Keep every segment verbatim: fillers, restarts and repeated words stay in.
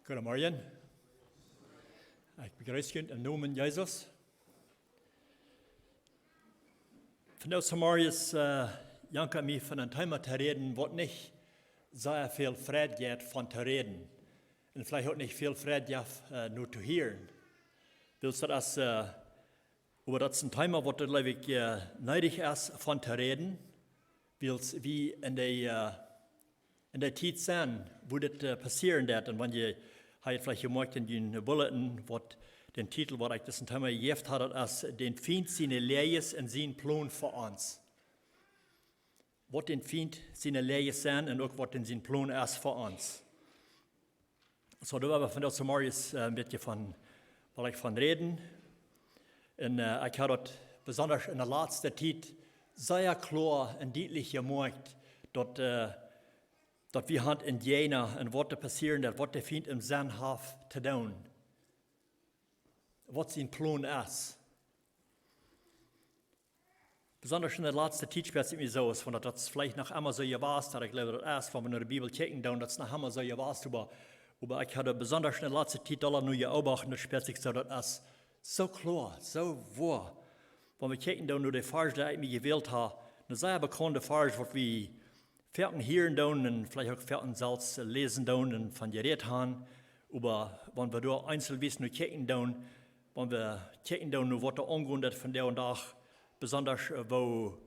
Goodemorjen. Ekj bejreess junt em Nomen Jesus. Vondoag zemorjes, äh, jankat mie von een Thema to räden, waut nich sea väl Freid jeft von to räden. Un veleicht uk nich väl Freid jeft, äh, no to hieren. Wiels daut es, äh, oba daut es een Thema, waut, jleew ekj, äh, needich es von to räden. Wiels wie en de, äh, en de Tiet sent, wua dit, äh, passieren deit. Un wan jie, ha jie veleicht jemoakjt en june Bulletin, waut dän Titel, waut ekj daut Thema jejäft ha, daut es dän Fient siene Läajes un sien Plon fa ons. Waut dän Fient siene Läajes sent un uk waut dän sien Plon es fa ons. Soo, doa well wie vondoag zemorjes, äh, een bät von, well ekj von räden. Un, äh, ekj ha daut besonda en de latste Tiet sea kloa un dietlich jemoakjt, daut, äh, daut wie han en Jäajna un waut doa passieren deit, waut de Fient em Senn haft to doonen. Waut sien Plon es. Besonda en de latste Tiet spieet sikj mie soo, aus wan daut, daut veleicht noch emma soo jewast, daut ekj jleew daut es, wan wie no de Bibel kjikjen doonen, daut es noch emma soo jewast, oba, oba ekj ha besonda en de latste Tiet aul nu jeobacht un daut spieet sikj soo, daut es soo kloa, soo woa. Wan wie kjikjen doonen no de Varsch, dee ekj mie jewält ha, een sea bekaunda Varsch, waut wie foaken hieren doonen un veleicht uk foaken selfst läsen doonen un von jerät han. Oba wan wie doa eenselwies no kjikjen doonen, wan wie kjikjen doonen no waut doa aungonen deit vondoag dän Dach, besonda, äh, woo,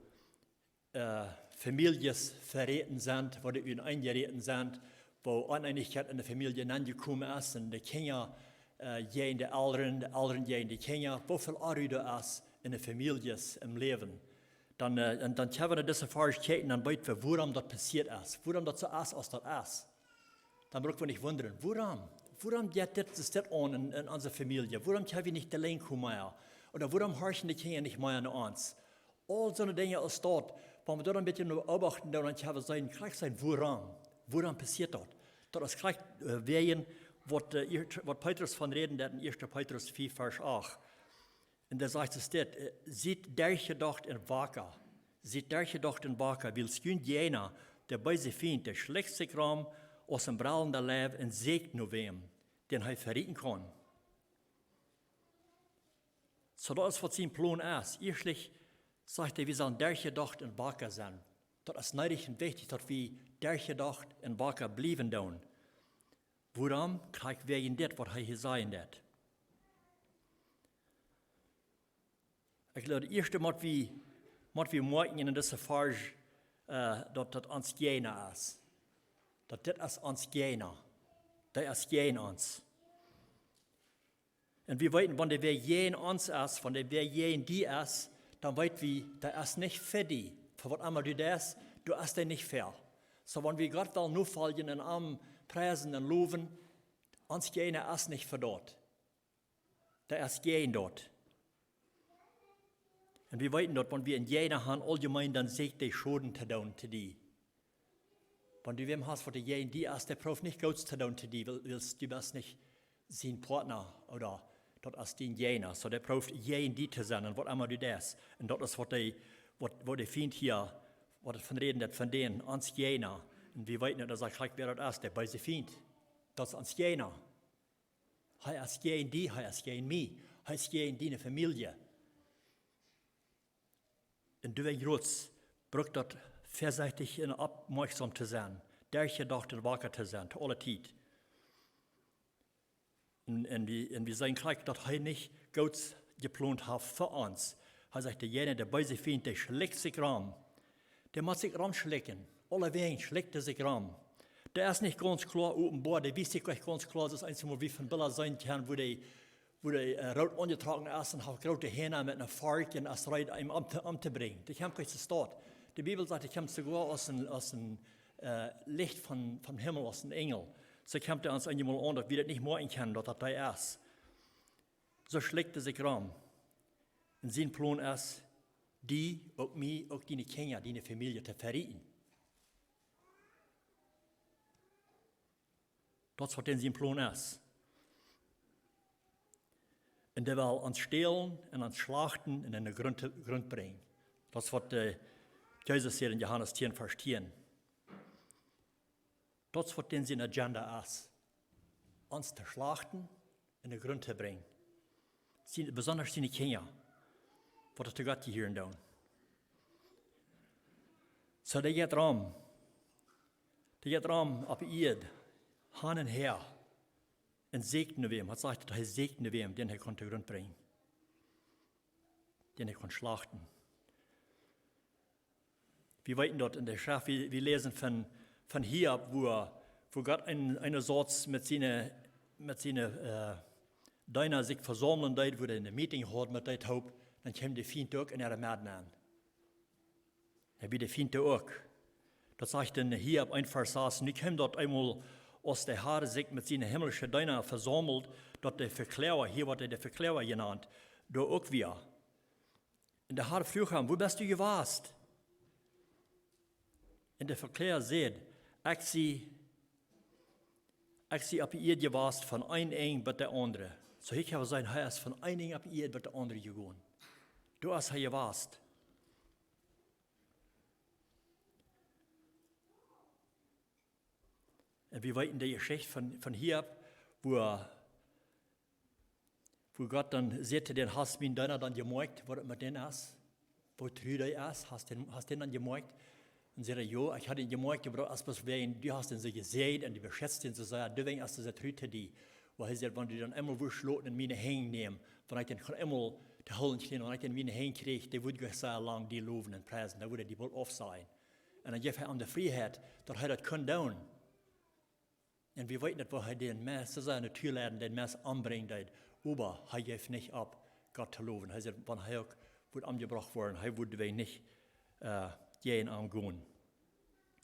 äh, Famieljes veräten sent, woo dee uteneen jeräten sent, woo Oneenichkjeit en de Famielje nenjekomen es un de Kjinja, äh, jäajen de Elren, de Elren jäajen de Kjinja, woo väl Onru doa es en de Famieljes em Läwen. Dan, äh, un dan kjenn wie no dise Varsch kjikjen, dan weet wie, wuarom daut passieet es, wuarom daut soo es, aus daut es. Dan bruck wie nich wundren, wuarom? Wuarom jeit dit, es dit aun en, en onse Famielje? Wuarom kjenn wie nich de Lenj komen mea? Ooda wuarom horchen de Kjinja nich mea no ons? Aul soone Dinja aus daut, wan wie doa een bät no beobachten doonen, dan kjenn wie seenen, krakjt seenen, wuarom? Wuarom passieet daut? Daut es krakjt, äh, wäajen waut, äh, ieescht, waut Petrus von räden deit en ieeschte Petrus vea Varsch acht. Un doa sajcht et dit, äh, siet derchjedocht un waka. Siet derchjedocht un waka, wiels jun Jäajna, de beese Fient, dee schlikjt sikj rom aus een brellenda Leiw un sieekjt no wäm, dän hee verieten kaun. Soo daut es waut sien Plon es. Ieeschtlich sajcht hee, wie sellen derchjedocht un waka sennen. Daut es needich un wichtich, daut wie derchjedocht un waka bliewen doonen. Wuarom? Krakjt wäajen dit, waut hee hia sajen deit. Ekj jleew, daut ieeschte mott wie, mott wie moakjen en dise Varsch, äh, daut daut ons Jäajna es. Daut dit es ons Jäajna. Dee es jäajen ons. Un wie weeten, wan dee wäa jäajen ons es, wan dee wäa jäajen die es, dan weet wie, dee es nich fa die. Fa waut emma du deist, du es dee nich fa. Soo, wan wie Gott wellen nofoljen un am priesen un lowen, ons Jäajna es nich fa daut. Dee es jäajen daut. Un wie weeten daut, wan wie een Jäajna han, auljemeen, dan sieekjt dee Schoden to doonen to die. Wan du wäm hast, waut dee jäajen die es, dee proowt nich Goots to doonen to die, wiels, wiels du best nich sien Partner ooda daut es dien Jäajna. Soo, dee proowt jäajen die to sennen un waut emma du deist. Un daut es waut dee, waut, waut de Fient hia, waut et von räden deit, von dän, ons Jäajna. Un wie weeten, daut es krakjt wäa daut es, de beese Fient. Daut es ons Jäajna. Hee es jäajen die, hee es jäajen mie, hee es jäajen diene Famielje. Un du, wan jrots, brukt daut väasechtich un oppmoakjsom to sennen, derchjedocht un waka to sennen, to aule Tiet. Un, un wie, un wie seenen krakjt, daut hee nich Goots jeplont haft fa ons. Hee sajcht, dee jäajna, de beese Fient, dee schlikjt sikj rom. Dee mott sikj romschlikjen. Aulewäajen schlikjt dee sikj rom. Dee es nich gaunz kloa openboa, dee wiest sikj nich gaunz kloa, daut es eent, woo wie von Bilda seenen kjennen, woo dee, woo dee, äh, root aunjetrocken es un haft groote Hänj met eene Forkj un es reed, am om to, om to brinjen. Dee kjemt nich to stoot. De Bibel sajcht, dee kjemt soogoa aus een, aus een, äh, Licht von, vom Himmel, aus een Enjel. Soo kjemt hee ons eenjemol aun, daut wie daut nich moakjen kjennen, daut daut dee es. Soo schlikjt hee sikj rom. Un sien Plon es, die, uk mie, uk diene Kjinja, diene Famielje to verieten. Daut es waut dän sien Plon es. Un dee well ons stälen un ons schlachten un en dän Grunt, Grunt brinjen. Daut es waut, äh, Jesus säd en Johanes tieen, Varsch tieen. Daut es waut dän sien Agenda es. ons to schlachten un de Grunt to brinjen. Sien, besondasch siene Kjinja, waut to Gott jehieren doonen. Soo, dee jeit rom. Dee jeit rom opp Ieed, han un häa. Un säkjt no wäm. Waut sajcht daut? Hee säkjt no wäm, dän hee kunn to Grunt brinjen. Dän hee kunn schlachten. Wie weeten daut en de Schreft, wie, wie läsen von, von Hiob, wua, wua Gott een, eene Sauz met siene, met siene, äh, Deena sikj vesaumlen deed, wua hee een Meeting haud met dee toop, dan kjeem de Fient uk en äare Medden aun. Hee wia de Fient uk. Daut sajcht en Hiob eent Varsch sas: Nu kjeem daut eemol, aus de Har sikj met siene himmlische Deena vesaumelt, daut de Vekloaga, hia woat hee de Vekloaga jenant, doa uk wia. Un de Har fruach am: Wua best du jewast? Un de Vekloaga säd: Ekj sie, ekj sie opp de Ieed jewast von een Enj bat de aundre. Soo, ekj hab jeseenen, hee es von een Enj opp de Ieed bat de aundre jegonen. Doa es hee jewast. Un wie weeten de Jeschicht von, von Hiob, wua, wua Gott dan säd to dän: Hast mienen Deena dan jemoakjt, waut daut met dän es? Woo tru dee es? Hast dän, hast dän dan jemoakjt? Un säd hee: Jo, ekj hab dän jemoakjt, oba daut es bloos wäajen, du hast dän soo jesäajent un du beschitzt dän soo sea, doawäajen es dee soo tru to die. Oba hee säd: Wan du dän eemol wurscht loten en miene Henj nämen, wan ekj dän eemol to hoolen kjrieech, wan ekj dän en miene Henj kjrieech, dee wudd nich sea lang die lowen un priesen, dan wudd hee die boolt aufsajen. Un dan jeef hee am de Frieheit, daut hee daut kunn doonen. Un wie weeten daut, woo hee dän Mess, soo sien Natua leiden, dän Mess ombrinjen deed. Oba hee jeef nich opp, Gott to lowen. Hee säd, wan hee uk wudd omjebrocht woaren, hee wudd doawäajen nich, äh, jäajen am gonen.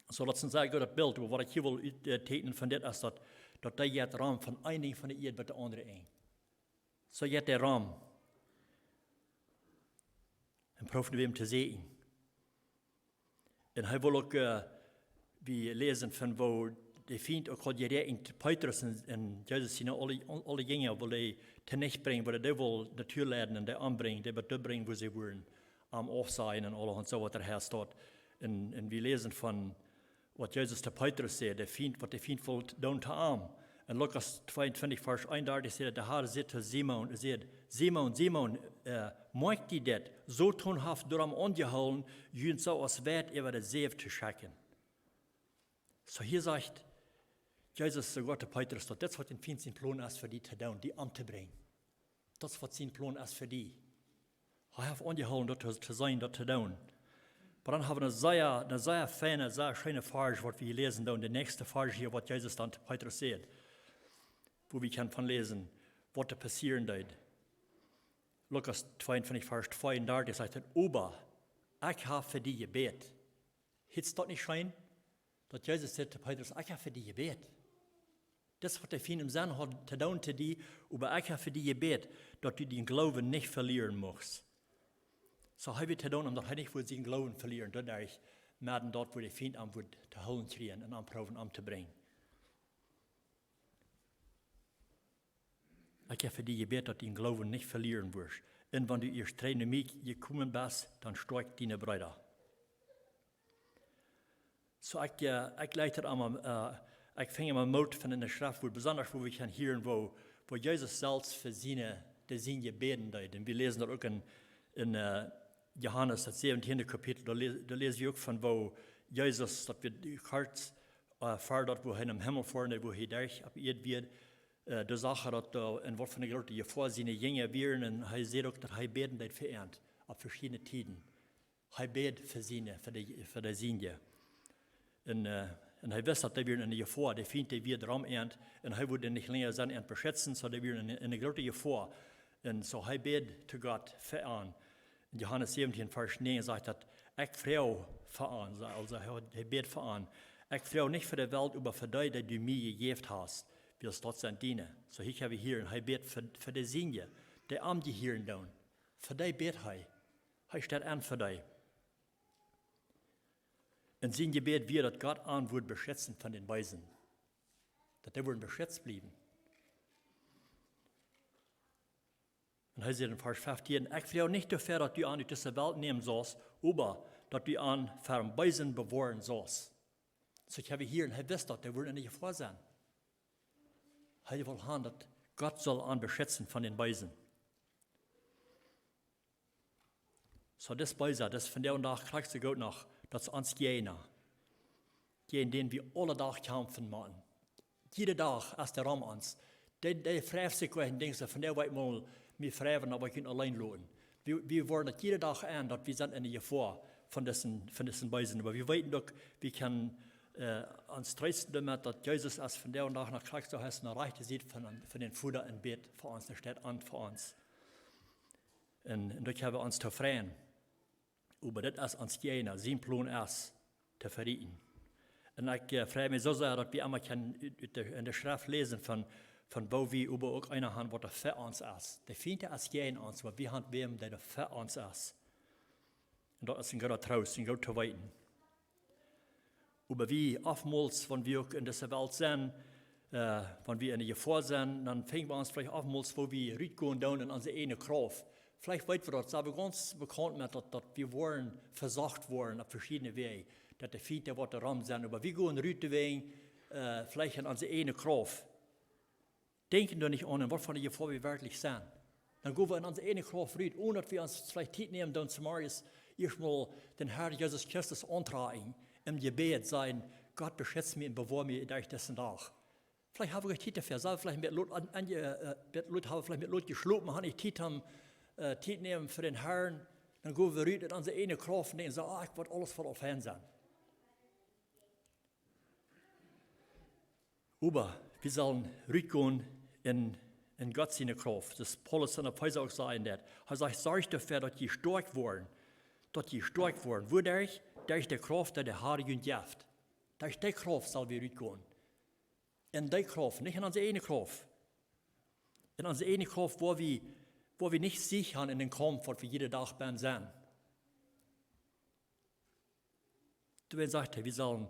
Soo, daut es een sea goodet Bilt, oba waut ekj hia well ut-, äh, teekjnen von dit es daut, daut dee jeit rom von een Enj von de Ieed bat de aundre Enj. Soo jeit dee rom. Un proowt no wäm to säkjen. Un hee wull uk, äh, wie läsen von woo de Fient uk haud jeräakjent Petrus un, un Jesus siene aule, aule Jinja wull hee to Nocht brinjen, wua hee dee wull Natua leiden un dee ombrinjen, dee bat doa brinjen, wua see wudden am aufsajen un aulahaunt soo waut doa haft doa. Un, un wie läsen von waut Jesus to Petrus säd, de Fient, waut de Fient wull doonen to am. En Lukas tweeuntwintich, Varsch eenundartich sajcht, de Har säd to Simon, säd: Simon, Simon, äh, moakjt die dit, Soton haft doarom aunjehoolen, junt soo aus Weit äwa de Säw to schekjen. Soo, hia sajcht Jesus soogoa to Petrus, daut dit waut dän Fient sien Plon es fa die to doonen, die omtobrinjen. Daut es waut sien Plon es fa die. Hee haft aunjehoolen daut to, to sennen, daut to doonen. Oba dan hab wie een sea, een sea feina, sea scheena Varsch, waut wie hia läsen doonen. De näakjste Varsch hia, waut Jesus dan to Petrus sajcht, wua wie kjennen von läsen, waut doa passieren deed. Lukas tweeuntwintich, Varsch tweeundartich sajcht et: Oba ekj hab fa die jebät. Es daut nich scheen? Daut Jesus sajcht to Petrus: Ekj hab fa die jebät. Daut es waut de Fient em Senn haud to doonen to die, oba ekj hab fa die jebät, daut du dän Gloowen nich velieren muchst. Soo hee wia to doonen, om daut hee nich wudd sienen Gloowen velieren, daut hee, medden doa, wua de Fient am wudd to hoolen kjrieen un am proowen omtobrinjen. Ekj hab fa die jebät, daut du dän Gloowen nich velieren wurscht. Un wan du ieescht trigj no mie jekomen best, dan stoakj diene Breeda. Soo, ekj, äh, ekj leet daut aulemol, äh, ekj fung aulemol Moot von enne Schreft, wua besondasch, wua wie kjennen hieren, wua, wua Jesus selfst fa siene, de Sienje bäden deed. Un wie läsen daut uk en, en, äh, Johanes, daut säwentieende Kapitel, doa lä-, doa läs wie uk von, wua Jesus, daut wia kort, äh, ver daut, wua hee nom Himmel foaren deed, wua hee doa opp Ieed wia, äh, doa sach hee daut, äh, en waut fa eene groote Jefoa siene Jinja wieren, un hee säd uk, daut hee bäden deed fa an, opp veschiedne Tieden. Hee bäd fa siene, fa de, fa de Sienje. Un, äh, un hee wist, daut dee wieren enne Jefoa, de Fient, dee wia rom an, un hee wudd nich lenja sennen an beschitzen, soo dee wieren enne, enne groote Jefoa. Un soo hee bäd to Gott fa an. En Johanes säwentien, Varsch näajen sajcht daut: Ekj froag fa an, soo, aulsoo hee, hee bäd fa an. Ekj froag nich fa de Welt, oba fa dee, dee du mie jejäft hast, wiels daut sent diene. Soo hia hab wie hia, un hee bäd fa, fa de Sienje, dee am jehieren doonen. Fa dee bäd hee. Hee steit an fa dee. Un sien Jebäd wia, daut Gott an wudd beschitzen von dän Beesen. Daut dee wudden beschitzt bliewen. Un hee sajcht en Varsch feftieen: Ekj froag nich doafäa, daut du an ut dise Welt nämen saust, oba daut du an vom Beesen bewoaren saust. Soo, ekj hab hia, un hee wist daut, dee wudden enne Jefoa sennen. Hee well han daut Gott saul am beschitzen von dän Beesen. Soo, dis Beesa, dis von dän Dach kjrichst du goot noch, daut es ons Jäajna. Jäajen dän wie aule Dach kjamfen motten. Jieda Dach es dee rom ons. Dee, dee freit sikj wajch un denkjt soo, vondoag woa ekj mol mie freien, oba ekj kaun auleen loten. Wie, wie woaren daut jieda Dach aun, daut wie sent enne Jefoa von disen, von disen Beesen. Oba wie weeten uk, wie kjennen, äh, ons treesten doamet, daut Jesus es vondoag noch krakjt soo, hee es aun de rajchte Sied von, von dän Voda un bät fa ons, hee steit aun fa ons. Un, un doa kjenn wie ons tofräd. Oba daut es ons Jäajna, sien Plon es to venichten. Un ekj, äh, frei mie soo sea, daut wie emma kjennen ut, ut de, enne Schreft läsen von, von woo wie oba uk eenen han, waut doa fa ons es. De Fient es jäajen ons, oba wie han wäm, dee doa fa ons es. Un daut es een grooten Troost, een grootet Weeten. Oba wie oftmols, wan wie uk en dise Welt sent, äh, wan wie enne Jefoa sent, dan finj wie ons veleicht oftmols, woo wie rutgonen doonen en onse ieejne Krauft. Veleicht weet wie daut, sent wie gaunz bekaunt met daut, daut wie woaren vesocht woaren opp veschiedne Wäaj. Daut de Fient doa waut rom sent. Oba wie gonen rut doawäajen, äh, veleicht en onse ieejne Krauft. Denkjen doa nich aun, en waut fa eene Jefoa wie werkjlich sent. Dan go wie en onse ieejne Krauft rut, onen daut wie ons veleicht Tiet nämen, dan zemorjes ieescht mol dän Herr Jesus Christus auntrakjen, em Jebäd sajen: Gott, beschutz mie un bewoa mie derch disen Dach. Veleicht hab wie Tiet doafäa, sent veleicht met lot aun, aun, äh, äh, met lot, hab veleicht met lot jeschlopen, ha nich Tiet, äh, Tiet nämen fa dän Herrn. Dan go wie rut en onse ieejne Krauft un denkjen soo: Ah, ekj woa aules fa aul fein sennen. Oba wie sellen rutgonen en, en Gott siene Krauft. Daut es Paulus aun de Efeesa uk sajen deed. Hee sajcht: Sorjt doafäa, daut jie stoakj woaren. Daut jie stoakj woaren. Wuaderch? Derch de Krauft, dee de Herr junt jeft. Derch dee Krauft sell wie rutgonen. En dee Krauft, nich en onse ieejne Krauft. En onse ieejne Krauft, wua wie, wua wie nich Siech han en dän Kaumf, waut wie jieda Dach bennen sent. Doawäajen sajcht hee, wie sellen,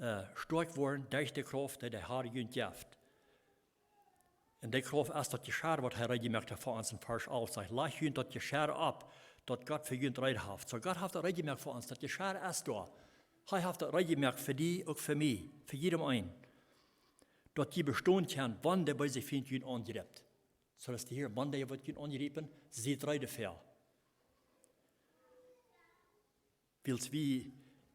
äh, stoakj woaren derch de Krauft, dee de Herr junt jeft. Un dee Krauft es daut Jeschia, waut hee reed jemoakt haft fa ons en Varsch alf. Sajcht: Lajcht junt daut Jeschia opp, daut Gott fa junt reed haft. Soo, Gott haft daut reed jemoakt fa ons, daut Jeschia es doa. Hee haft daut reed jemoakt fa die, uk fa mie, fa jiedem eenen. Daut jie bestonen kjennen, wan de beese Fient junt aunjript. Soo daut hia, wan dee woat junt aunjriepen, siet reed doafäa. Wiels wie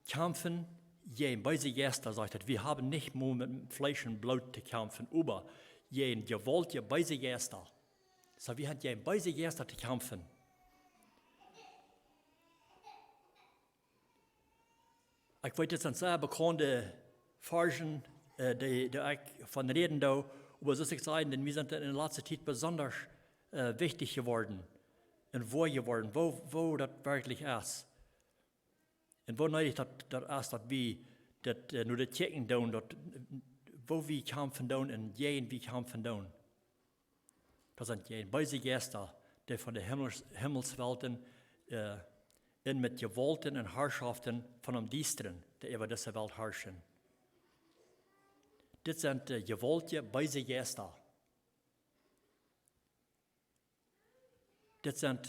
kjamfen jäajen beese Jeista, sajcht et. Wie haben nich mau met Fleesch un Bloot to kjamfen, oba jäajen jewaultje beese Jeista. Soo, wie haben jäajen beese Jeista to kjamfen. Ekj weet, daut sent sea bekaunde Varschen, äh, dee, dee ekj von räden doo, oba soo aus ekj säd, dan wie sent en de latste Tiet besonda, äh, wichtich jeworden un woa jeworden, woo, woo daut werkjlich es. Un woo needich daut, daut es, daut wie daut, äh, no de Kjoakjen doonen, daut, äh, woo wie kjamfen doonen un jäajen wie kjamfen doonen. Daut sent jäajen beese Jeista, dee von de Himmels-, Himmelswelten, äh, un met Jewaulten un Harschoften von däm Diestren, dee äwa dise Welt harschen. Dit sent, äh, jewaultje beese Jeista. Dit sent,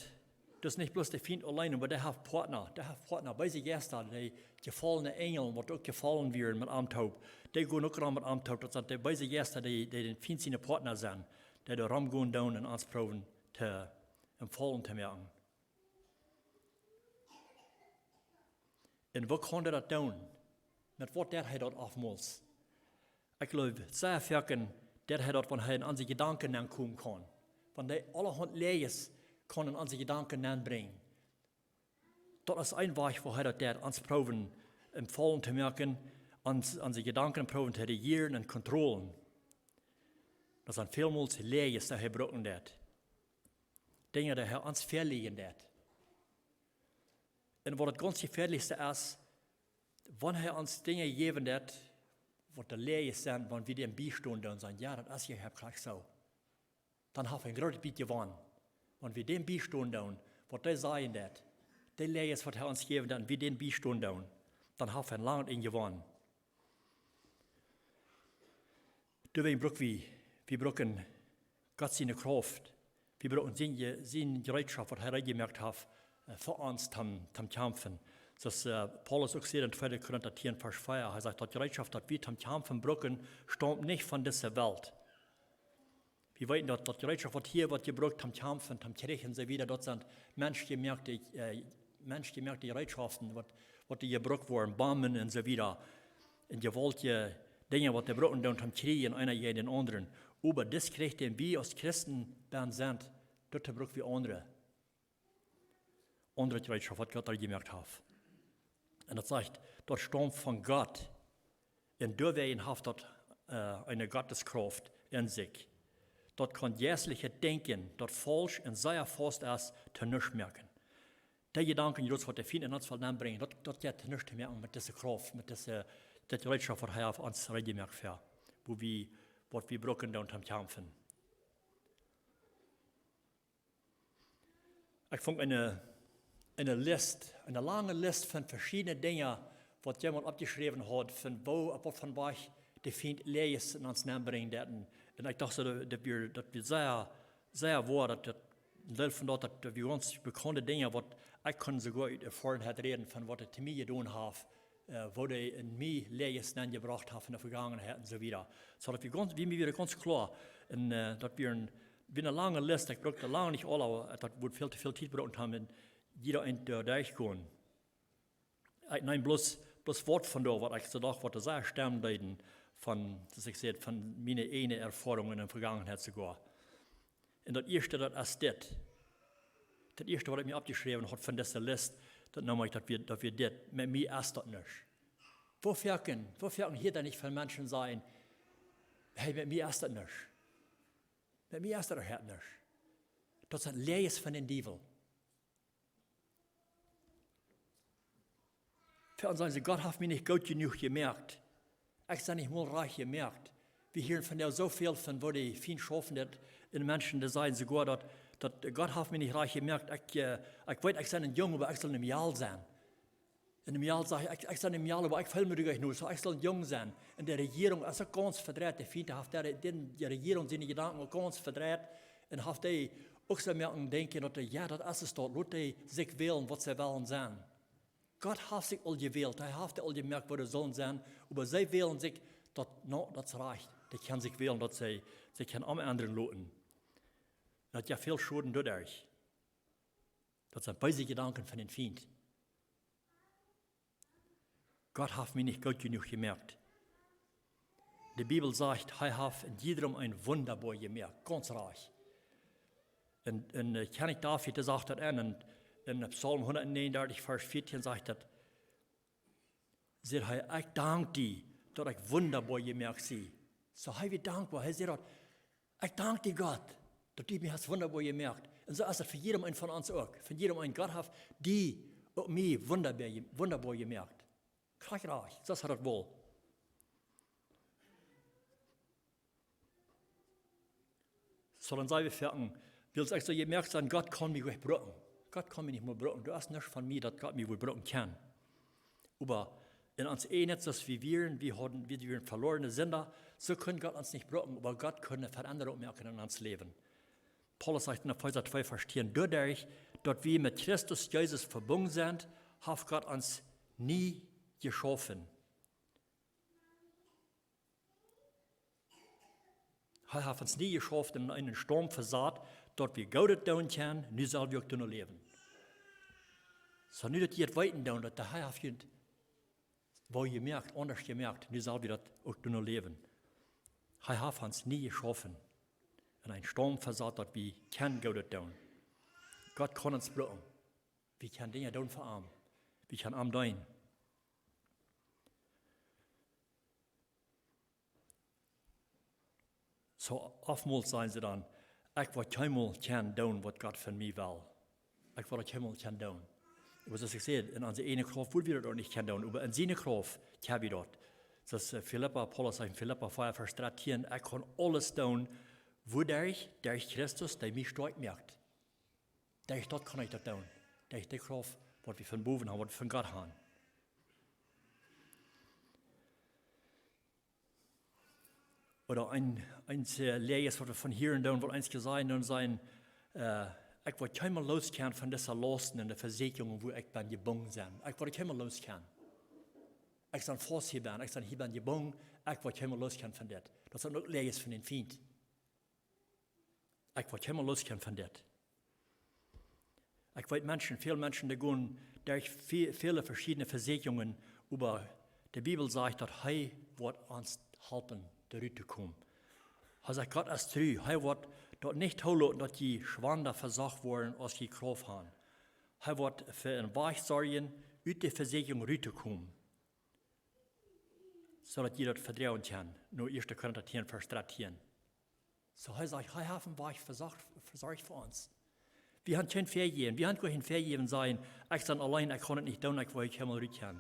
daut es nich bloos de Fient auleen, oba dee haft Partner. Dee haft Partner, beese Jeista, dee jefollne Enjel, waut uk jefollen wieren met am toop. Dee gonen uk rom met am toop. Daut sent de beese Jeista, dee, dee dän Fient siene Partner sent. Dee doa romgonen doonen un ons proowen to, am faulen to moaken. Un woo kaun hee daut doonen? Met waut deed hee daut oftmols? Ekj jleew, sea foaken deed hee daut, wan hee en onse Jedanken nenkomen kaun. Wan hee aulahaunt Läajes kaun en onse Jedanken nenbrinjen. Daut es een Wajch, woo hee daut deed, ons proowen, am faulen to moaken, ons, onse Jedanken proowen to rejieren un kontrollen. Daut sent välmols Läajes, dee hee brucken deed. Dinja, dee hee ons väalieejen deed. Un waut daut gaunz jefäadlichste es, wan hee ons Dinja jäwen deed, waut de Läajes sent, wan wie dän biestonen doonen, sajen: Jo, daut es je, hab krakjt soo. Dan haft hee een grootet bät jewonnen. Wan wie dän biestonen doonen, waut dee sajen deed, de Läajes, waut hee ons jäwen deed, un wie dän biestonen doonen, dan haft hee een langet Enj jewonnen. Doawäajen bruck wie, wie brucken Gott siene Krauft. Wie brucken sien Je-, sien Jereetschoft, waut hee reed jemoakt haft, äh, fa ons toom, toom kjamfen. Soo aus, äh, Paulus uk sajcht en tweede Korinta tieen, Varsch vea, hee sajcht, daut Jereetschoft, daut wie toom kjamfen brucken, staumt nich von dise Welt. Wie weeten daut, daut Jereetschoft waut hia woat jebrukt, toom kjamfen, toom kjrieejen un soo wieda, daut sent menschjemoakte, äh, menschjemoakte Jereetschoften, waut, waut doa jebrukt woaren, Bomben un soo wieda. Un jewaultje Dinja waut dee brucken doonen toom kjrieejen, eena jäajen dän aundren. Oba dis Kjrich, dän wie aus Christen dan sent, doa bruck wie aundre. Aundre Jereetschoft waut Gott doa jemoakt haft. Un daut sajcht, daut staumt von Gott. Un doawäajen haft daut, äh, eene Gotteskrauft en sikj. Daut kaun jeistlichet Denkjen, daut faulsch un sea faust es, to nuscht moaken. Dee Jedanken, jrods waut de Fient en ons well nenbrinjen, daut, daut jeit to nuscht to moaken met dise Krauft, met dise, dee Jereetschoft waut hee haft ons reed jemoakt fa, wua wie, waut wie brucken doonen toom kjamfen. Ekj funk eene, eene List, eene lange List von veschiedne Dinja, waut jemaunt oppjeschräwen haud, von woo, opp waut von Wajch de Fient Läajes en ons nenbrinjen deed. Un, un ekj docht soo, daut, daut wia, daut wia sea, sea woa, daut, daut een Deel von daut, daut, daut wia gaunz bekaunde Dinja, waut ekj kunn soogoa ut Erfoarenheit räden, von waut et to mie jedonen haft, äh, woo dee en mie Läajes nenjebrocht haft en de Vegangenheit un soo wieda. Soo daut wia gaunz, wia mie wada gaunz kloa. Un, äh, daut wia een, wia eene lange List, ekj bruck dee lang nich aula, oba daut wudd väl to väl Tiet brucken, om en jieda een, äh, derchgonen. Ekj neem bloos, bloos waut von doa, waut ekj soo docht, waut doa sea stemmen deeden von, soo aus ekj säd, von miene eejne Erfoarungen en de Vegangenheit soogoa. Un daut ieeschte, daut es dit. Daut ieeschte, waut ekj mie oppjeschräwen haud von dise List, daut neem ekj, daut wia, daut wia dit: Met mie es daut nuscht. Woo foaken, woo foaken hia dan nich von Menschen sajen: Hey, met mie es daut nuscht. Met mie es daut nuscht. Daut sent Läajes von dän Diewel. Fa ons sajen see: Gott haft mie nich goot jenuach jemoakt. Ekj sie nich mol rajcht jemoakt. Wie hieren vondoag soo väl von, woo de Fient schaufen deit, un Menschen, dee sajen soogoa daut, daut Gott haft mie nich rajcht jemoakt. Ekj, äh, ekj weet, ekj sie een Jung, oba ekj saul een Mejal sennen. Un een Mejal sajcht: Ekj, ekj sie een Mejal, oba ekj feel mie doa nich no, soo ekj saul een Jung sennen. Un de Rejierunk es uk gaunz vedreit. De Fient haft de, de, de Rejierunk siene Jedanken uk gaunz vedreit. Un haft dee uk soo moaken denkjen daut dee, jo, daut es et doch, lot dee sikj wälen, waut see wellen sennen. Gott haft sikj aul jewält, hee haft aul jemoakt, waut dee sullen sennen, oba see wälen sikj daut, no, daut es rajcht. Dee kjennen sikj wälen, daut see, see kjennen omendren loten. Daut jeft väl Schoden doaderch. Daut sent beese Jedanken von dän Fient. Gott haft mie nich goot jenuach jemoakt. De Bibel sajcht, hee haft en jiedrem een Wundaboa jemoakt, gaunz rajcht. Un, un, äh, Kjennich David, dee sajcht daut en, en, en Psalm hundatnäajenundartich, Varsch vieetieen sajcht daut, sajcht hee: Ekj dank die, daut ekj wundaboa jemoakt sie. Soo hee wia dankboa, hee säd daut: Ekj dank die, Gott, daut du mie hast wundaboa jemoakt. Un soo es et fa jiedem eenen von ons uk. Fa jiedem eenen. Gott haft die, uk mie wundaboa je-, wundaboa jemoakt. Krakjt rajcht, soo aus hee daut wull. Soo dan saj wie foaken, wiels ekj soo jemoakt sie, Gott kaun mie nich brucken. Gott kaun mie nich mea brucken. Doa es nuscht von mie, daut Gott mie wudd brucken kjennen. Oba en ons eejnet, soo aus wie wieren, wie hauden, wie wieren velorne Sinda, soo kunn Gott ons nich brucken, oba Gott kunn eene Veendrunk moaken en ons Läwen. Paulus sajcht en Efeesa twee, Varsch tieen: Doaderch, daut wie met Christus Jesus vebungen sent, haft Gott ons nie jeschaufen. Hee haft ons nie jeschaufen un en eenen Staum vesat, daut wie Goodet doonen kjennen, nu sell wie uk doonen läwen. Soo nu daut jie et weeten doonen, daut de Herr haft junt woo jemoakt, aundasch jemoakt, nu sell wie daut uk doonen läwen. Hee haft ons nie jeschaufen un en eenen Staum vesat, daut wie kjennen Goodet doonen. Gott kaun ons brucken. Wie kjennen Dinja doonen fa am. Wie kjennen am deenen. Soo oftmols sajen see dan: Ekj woa kjeenmol kjennen doonen, waut Gott von mie well. Ekj woa daut kjeenmol kjennen doonen. Oba soo aus ekj säd, en onse eejne Krauft wudd wie daut uk nich kjennen doonen. Oba en siene Krauft kjenn wie daut. Soo aus, äh, Filippa, Paulus sajcht en Filippa vea, Varsch dartieen: Ekj kaun aules doonen, wuaderch, derch Christus, dee mie stoakj moakt. Derch daut kaun ekj daut doonen. Derch de Krauft, waut wie von bowen haben, waut wie von Gott haben. Ooda een, een, äh, Läajes, waut wie von hieren doonen, waut eenje sajen, doonen sajen, äh, ekj woa kjeenmol loskomen von dise Lausten un de Vesäakjungen, wua ekj ben jebungen. Ekj woa kjeenmol loskomen. Ekj sie faust hia ben, ekj sie hia ben jebungen, ekj woa kjeenmol loskomen von dit. Daut sent uk Läajes von dän Fient. Ekj woa kjeenmol loskomen von dit. Ekj weet Menschen, väl Menschen, dee gonen derch ve-, väle veschiedne Vesäakjungen, oba de Bibel sajcht, daut hee woat ons halpen, doa rut to komen. Hee sajcht, Gott es tru, hee woat daut nich toloten, daut jie schwanda vesocht woaren, aus jie Krauft han. Hee woat fa een Wajch sorjen, ut de Vesäakjunk rut to komen, soo daut jie daut vedroagen kjennen. No Ieeschte Korinta tieen, Varsch drettieen. Soo, hee sajcht, hee haft een Wajch vesocht, vesorcht fa ons. Wie han kjeen Vejäwen, wie han kjeen Vejäwen sajen, ekj sie auleen, ekj kaun et nich doonen, ekj woa kjeenmol rut kjennen.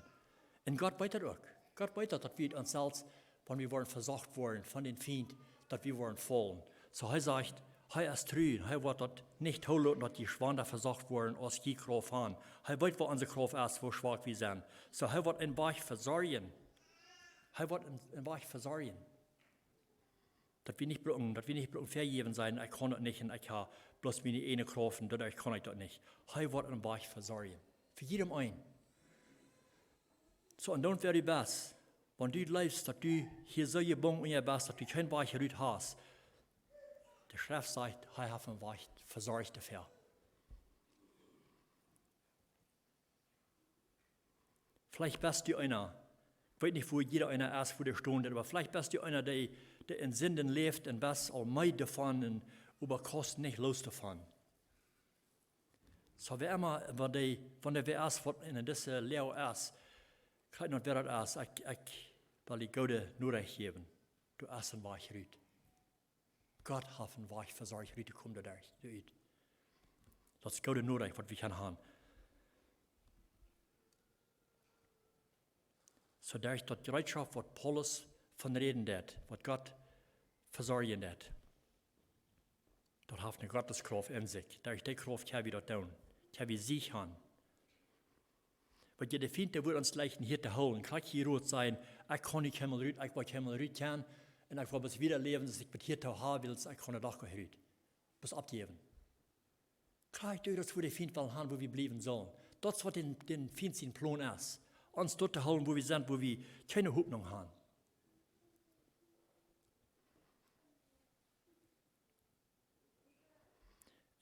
Un Gott weet daut uk. Gott weet daut, daut wie ons selfst, wan wie woaren vesocht woaren von dän Fient, daut wie woaren faulen. Soo, hee sajcht, hee es tru, hee woat daut nich toloten, daut jie schwanda vesocht woaren, aus jie Krauft han. Hee weet, woo onse Krauft es, woo schwak wie sent. Soo, hee woat een Wajch vesorjen. Hee woat een, een Wajch vesorjen. Daut wie nich brucken, daut wie nich brucken Vejäwen sajen, ekj kaun daut nich un ekj hab bloos miene eejne Krauft un doaderch kaun ekj daut nich. Hee woat een Wajch vesorjen. Fa jiedem eenen. Soo, un dan wäa du best, wan du jleefst, daut du hia soo jebungen best, daut du kjeen Wajch rut hast, de Schreft sajcht, hee haft een Wajch vesorcht doafäa. Veleicht best du eena, ekj weet nich, wua jieda eena es, wua dee stonen deit, oba veleicht best du eena, dee, dee en Sinden läft un best aul meed doavon un oba kaust nich loos doavon. Soo, wäa emma, wan dee, wan dee wäa es, waut en dise Loag es, krakjt nu wäa daut es, ekj, ekj well die goode Norecht jäwen. Doa es een Wajch rut. Gott haft een Wajch vesorcht, rut to komen doaderch, doarut. Daut es goode Norecht, waut wie kjennen han. Soo derch daut Jereetschoft, waut Paulus von räden deit, waut Gott vesorjen deit, daut haft eene Gotteskrauft en sikj. Derch dee Krauft kjenn wie daut doonen. Kjenn wie Siech han. Wiels de Fient, dee woat ons jleichen hia to hoolen. Krakjt hia rut sajen, ekj kaun nich kjeenmol rut, ekj woa kjeenmol rut kjennen. Un ekj woa bloos wieda läwen, soo aus ekj bat hia to haben, wiels ekj kaun doch nich rut. Bloos oppjäwen. Krakjt daut es, wua de Fient well han, wua wie bliewen sellen. Daut es, waut dän, dän Fient sien Plon es. Ons doa to hoolen, wua wie sent, wua wie kjeene Hopninj han.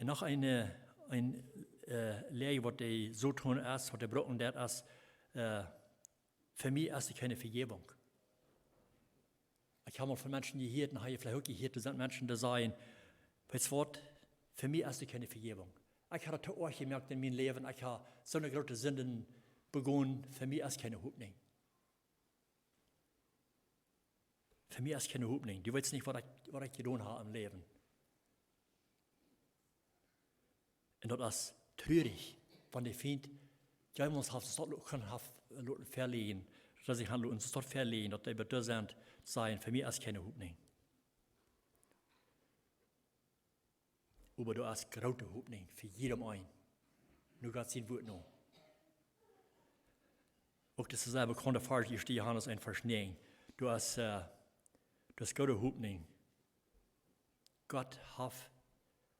Un noch eene, eene, äh, Loag, waut de Soton es, waut de Brocken daut es, äh, fa mie es doa kjeene Vejäwunk. Ekj hab mol von Menschen jehieet, un hab veleicht uk jehieet, doa sent Menschen, dee sajen, weetst waut, fa mie es doa kjeene Vejäwunk. Ekj hab daut too oajch jemoakt en mien Läwen, ekj hab soone groote Sinden begonen, fa mie es kjeene Hopninj. Fa mie es kjeene Hopninj. Du weetst nich, waut ekj, waut ekj jedonen hab em Läwen. Un daut es trurich, wan de Fient, jemaunt haft soo daut lo-, kaun haft loten veleiden, daut see han loten soo daut veleiden, daut dee bat doa sent, sajen, fa mie es kjeene Hopninj. Oba doa es groote Hopninj fa jiedem eenen. Nu Gott sien Wuat no. Uk daut es een sea bekaunta Varsch, Ieeschte Johanes eent, Varsch näajen. Doa es, äh, doa es goode Hopninj. Gott haft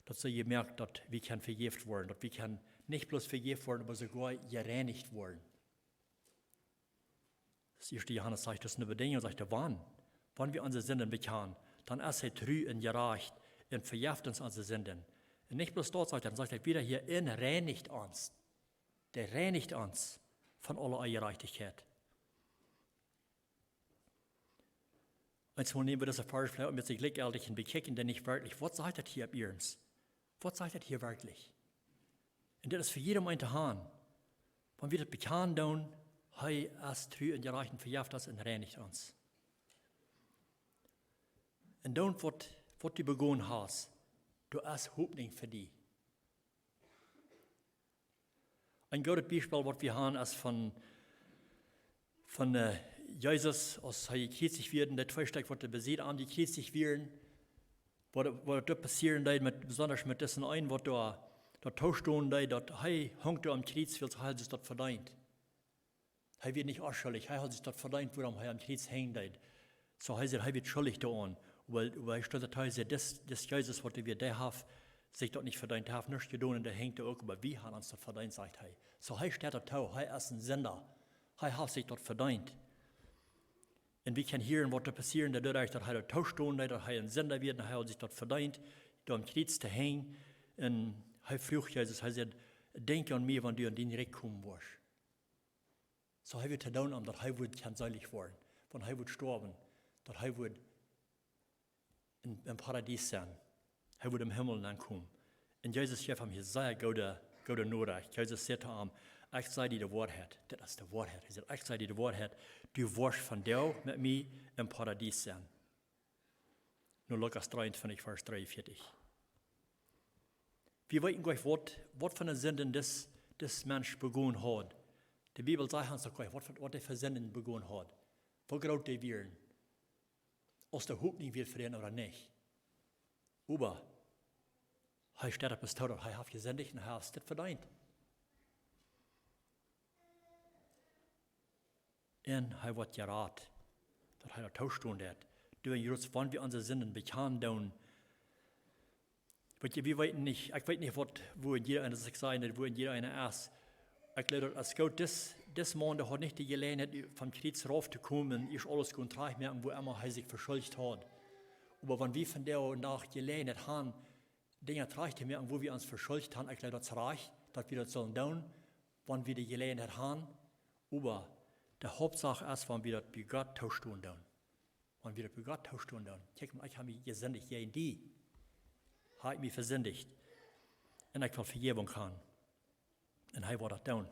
daut soo jemoakt, daut wie kjennen vejäft woaren, daut wie kjennen nich bloos vejäft woaren, oba soogoa jereinicht woaren. Daut Ieeschte Johanes sajcht, daut es eene Bedinjunk, sajcht hee, wan, wan wie onse Sinden bekjanen, dan es hee tru un jerajcht un vejeft ons onse Sinden. Un nich bloos daut, sajcht hee, dan sajcht hee wieda hia, un reinicht ons. Dee reinicht ons von aule Onjerajchtichkjeit. Eemol näm wie dise Varsch veleicht met sikj jlikjjeltich un bekjikjen dee nich werkjlich. Waut sajcht daut hia opp iernst? Waut sajcht daut hia werkjlich? Un dit es fa jiedem eenen to han. Wan wie daut bekjanen doonen, hee es tru un jerajcht un vejeft ons un reinicht ons. Un dan waut, waut du begonen hast, doa es Hopninj fa die. Een goodet Biespel, waut wie han, es von, von, äh, Jesus, aus hee jekjriezicht wort, un dee twee Stekj, waut doa besied aum jekjriezicht wieren, waut, waut doa passieren deed, met, besonda met disen eenen, waut doa, doa toostonen deed, daut hee hunk doa aum Kjriez, wiels hee haud sikj daut vedeent. Hee wia nich onschuldich, hee haud sikj daut vedeent, wuarom hee aum Kjriez henjen deed. Soo hee säd, hee wia schuldich doaraun. Oba, oba hee steit doa, hee säd, dis, dis Jesus, waut hee wia, dee haft sikj daut nich vedeent, dee haft nuscht jedonen, un dee henjt doa uk, oba wie han ons daut vedeent, sajcht hee. Soo hee steit doa too, hee es een Sinda. Hee haft sikj daut vedeent. Un wie kjennen hieren, waut doa passieren deed, doaderch daut hee doa toostonen deed, daut hee een Sinda wia, un hee haud sikj daut vedeent. doa aum Kjriez to henjen. Un hee fruach Jesus, hee säd: "Denkj aun mie, wan du en dien Rikj komen woascht." Soo hee wudd to doonen, om daut hee wudd kjennen seelich woaren, wan hee wudd stoawen, daut hee wudd em, em Paradies sennen. Hee wudd em Himmel aunkomen. Un Jesus jeef am hia sea goode, goode Norecht. Jesus säd to am: "Ekj saj die de Woarheit." Dit es de Woarheit. Hee säd: "Ekj saj die de Woarheit. Du woascht vondoag met mie em Paradies sennen." Nu Lukas dreeuntwintich, Varsch dreeunvieetich. Wie weeten goanich, waut, waut fa eene Sind dis, dis Mensch begonen haud. De Bibel sajcht ons uk goanich, waut, waut hee fa Sinden begonen haud. Woo groot dee wieren. Aus de Hopninj wia fa am ooda nich. Oba hee steit opp sikj too, daut hee haft jesindicht un hee haft dit vedeent. Un hee woat jerat, daut hee daut toostonen deed. Du un Joost, wan wie onse Sinden bekjanen doonen, weet jie, wie weeten nich, ekj weet nich, waut, woo en jieda eena, aus ekj säd, woo en jieda eena es. Ekj jleew, daut es goot, dis, dis Maun haud nich de Jeläajenheit, vom Kjriez rauf to komen, ieescht aules gonen trajcht moaken, woo emma hee sikj veschuldicht haud. Oba wan wie vondoag Jeläajenheit haben, Dinja trajcht to moaken, woo wie ons veschuldicht haben, ekj jleew, daut es rajcht, daut wie daut sellen doonen, wan wie de Jeläajenheit haben. Oba de Hauptsach es, wan wie daut bie Gott toostonen doonen. Wan wie daut bie Gott toostonen doonen. Kjikj mol, ekj hab mie jesindicht jäajen die. Hab ekj mie vesindicht. Un ekj well Vejäwunk haben. Un hee woat daut doonen.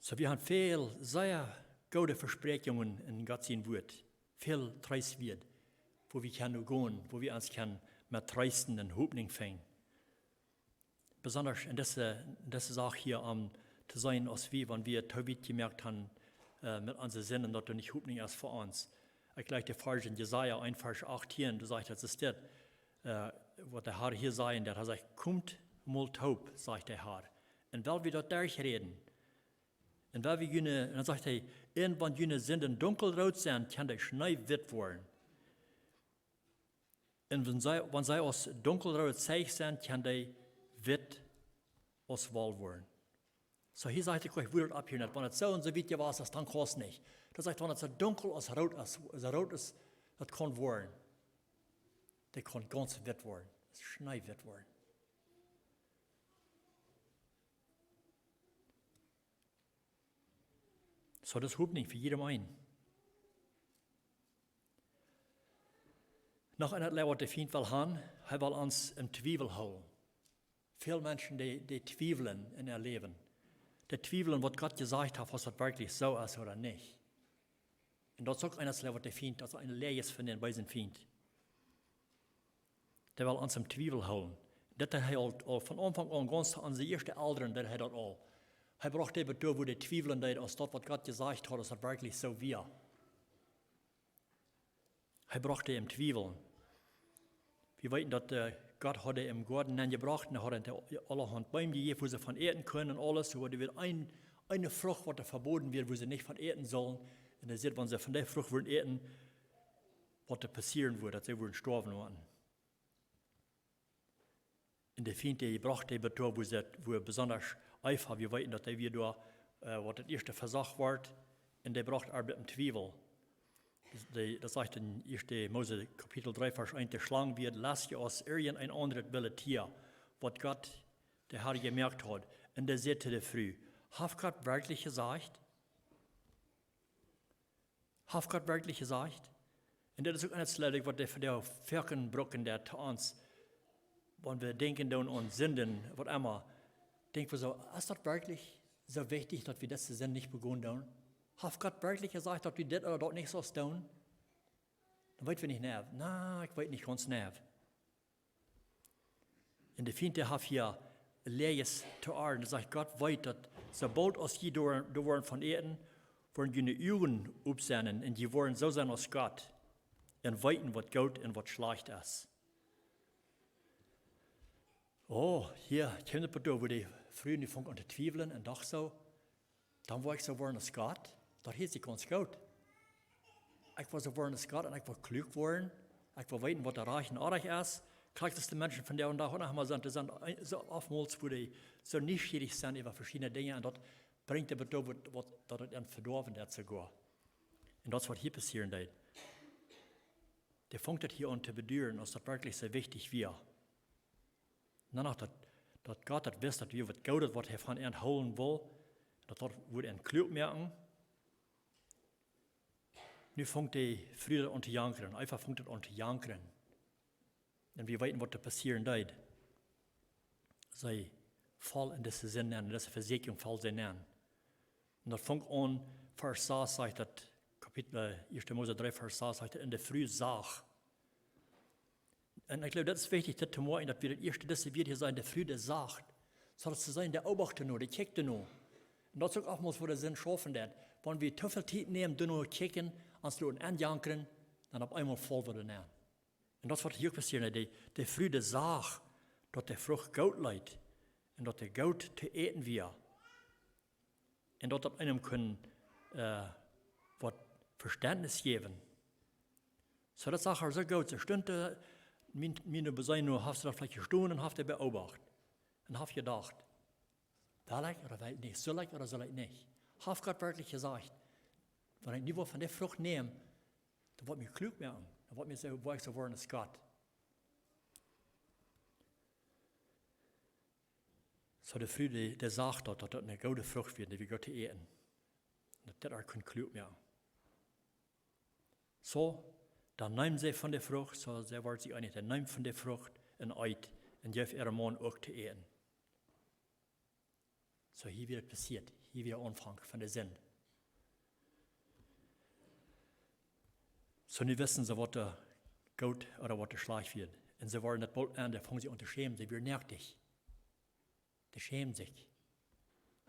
Soo, wie haben väl sea goode Vespräakjungen en Gott sien Wuat. Väl Treestwieed, woo wie kjennen gonen, woo wie ons kjennen met treesten un Hopninj finjen. Besonda en dise, en dise Sach hia, om to seenen, aus wie, wan wie too wiet jemoakt haben, äh, met onse Sinden, daut doa nich Hopninj es fa ons. Ekj jleich de Varsch en Jesaja eent, Varsch achtieen, doa sajcht daut, es dit, äh, waut de Herr hia sajcht, daut hee sajcht: "Komt mol toop", sajcht de Herr, "un well wie daut derchräden. Un well wie june", un dan sajcht hee: "Un wan june Sinden dunkelroot sent, kjennen dee schneewitt woaren. Un wan see, wan see aus dunkelroot Zeich sent, kjennen dee witt aus Woll woaren." Soo, hia sajcht hee, ekj wudd daut opphieren, wan et soo un soo wiet jewast es, dan kaust nich. Daut sajcht, wan et soo dunkel aus root es, soo root es, daut kaun woaren. Daut kaun gaunz witt woaren. Daut schneewitt woaren. Soo, daut es Hopninj fa jieda eenen. Noch een Dinkj, waut de Fient well haben, hee well ons em Twiewel hoolen. Väl Menschen, dee, dee twiewlen en äa Läwen. Dee twiewlen, waut Gott jesajcht haft, aus daut werkjlich soo es ooda nich. Un daut es uk een Dinkj, waut de Fient, daut es een Läajes von dän beesen Fient. Dee well ons em Twiewel hoolen. Daut deed hee aul, aul von Aunfank aun, gaunz aun siene ieeschte Elren deed hee daut aul. Hee brocht dee doatoo, woo dee twiewlen deeden, aus daut, waut Gott jesajcht haud, aus daut werkjlich soo wia. Hee brocht dee em Twiewel. Wie weeten, daut, äh, Gott haud dee em Goaden nenjebrocht un haud an aulahaunt Beem jejäft, wua see von äten kunnen un aules. Soo wia doa eene, eene Frucht, waut doa vebooden wia, wua see nich von äten sullen. Un hee säd, wan see von dee Frucht wudden äten, waut doa passieren wudd, daut see wudden stoawen wudden. Un de Fient, dee brocht dee doatoo, wua see, wua besonda Eva, wie weeten, daut dee wia doa, äh, waut daut ieeschte vesocht wort, un dee brocht äa bie dän Twiewel. Daut, dee, daut sajcht en ieeschte Mose Kapitel dree, Varsch eent: "De Schlang wia lestja aus irjent een aundret willet Tia, waut Gott, de Herr, jemoakt haud. Un dee säd to de Fru: Haft Gott werkjlich jesajcht? Haft Gott werkjlich jesajcht?" Un daut es uk een Dinkj, waut dee vondoag foaken brucken deit to ons, wan wie denkjen doonen aun Sinden, waut emma. Denkj wie soo: "Es daut werkjlich soo wichtich, daut wie dise Sind nich begonen doonen? Haft Gott werkjlich jesajcht, daut wie dit ooda daut nich sellen doonen?" Dan weet wie nich jeneiw. Na, ekj weet nich gaunz jeneiw. Un de Fient, dee haft hia Läajes to äa. Daut sajcht, Gott weet, daut soo boolt aus jie doa, doa woaren von äten, woaren june Uagen op sennen un jie woaren soo sennen aus Gott un weeten, waut goot un waut schlajcht es. Oh, hia kjemt et doa, wua de Fru nu funk aun to twiewlen un docht soo: "Dan woa ekj soo woaren aus Gott. Daut hieet sikj gaunz goot. Ekj woa soo woaren aus Gott un ekj woa kluak woaren. Ekj woa weeten, waut doa rajcht un oajch es." Krakjt aus de Menschen vondoag dän Dach uk noch mol sent, dee sent soo oftmols, wua dee soo nieschierich sent äwa veschiedne Dinja, un daut brinjt dee doatoo, waut, waut, daut et an vedoawen deit soogoa. Un daut es waut hia passieren deed. Dee funk daut hia aun to beduaren, aus daut werkjlich soo wichtich wia. Un dan noch daut, daut Gott daut wist, daut wia waut Goodet, waut hee von an hoolen wull, daut daut wudd an kluak moaken. Nu funk de Fru daut aun to jankren, Eva funk daut aun to jankren. Un wie weeten, waut doa passieren deed. See foll en dise Sind nenn, en dise Vesieekjunk foll see nenn. Un daut funk aun, Varsch sas sajcht daut, Kapitel, äh, ieeschte Mose dree, Varsch sas sajcht daut, un de Fru sach. Un ekj jleew, daut es wichtich, daut to moakjen, daut wie daut ieeschte, dise Wieed hia sajen, de Fru, dee sach. Soo daut see sajen, dee obacht doano, dee kjikjt doano. Un daut es uk oftmols, woo de Sind schaufen deit. Wan wie too väl Tiet nämen, doano kjikjen, ons doano aunjankren, dan opp eemol foll wie doa nenn. Un daut es waut hia uk passieren deed. De, de Fru, dee sach, daut de Frucht goot leet un daut dee goot to äten wia. Un daut daut eenem kunn, äh, waut Vestentnis jäwen. Soo, daut sach see soo goot. See stunt, äh, mien, mien Beseen no, haft see daut veleicht jestonen un haft see beobacht. Un haft jedocht, well ekj ooda well ekj nich, sull ekj ooda sull ekj nich? Haft Gott werkjlich jesajcht, wan ekj nu waut von de Frucht näm, daut woat mie kluak moaken, daut woat mie soo, woa ekj soo woaren aus Gott. Soo de Fru, dee, dee sach daut, daut daut eene goode Frucht wia, dee wia goot to äten. Daut daut äa kunn kluak moaken. Soo, dan neem see von de Frucht, soo see wort sikj eenich, dan neem von de Frucht un eet un jeef äa Maun uk to äten. Soo, hia wia et passieet, hia wia Aunfank von de Sind. Soo, nu wisten see, waut doa goot ooda waut doa schlajcht wia. Un see wieren daut boolt aun, doa fungen see aun to schämen, see wieren noaktich. Dee schämden sikj.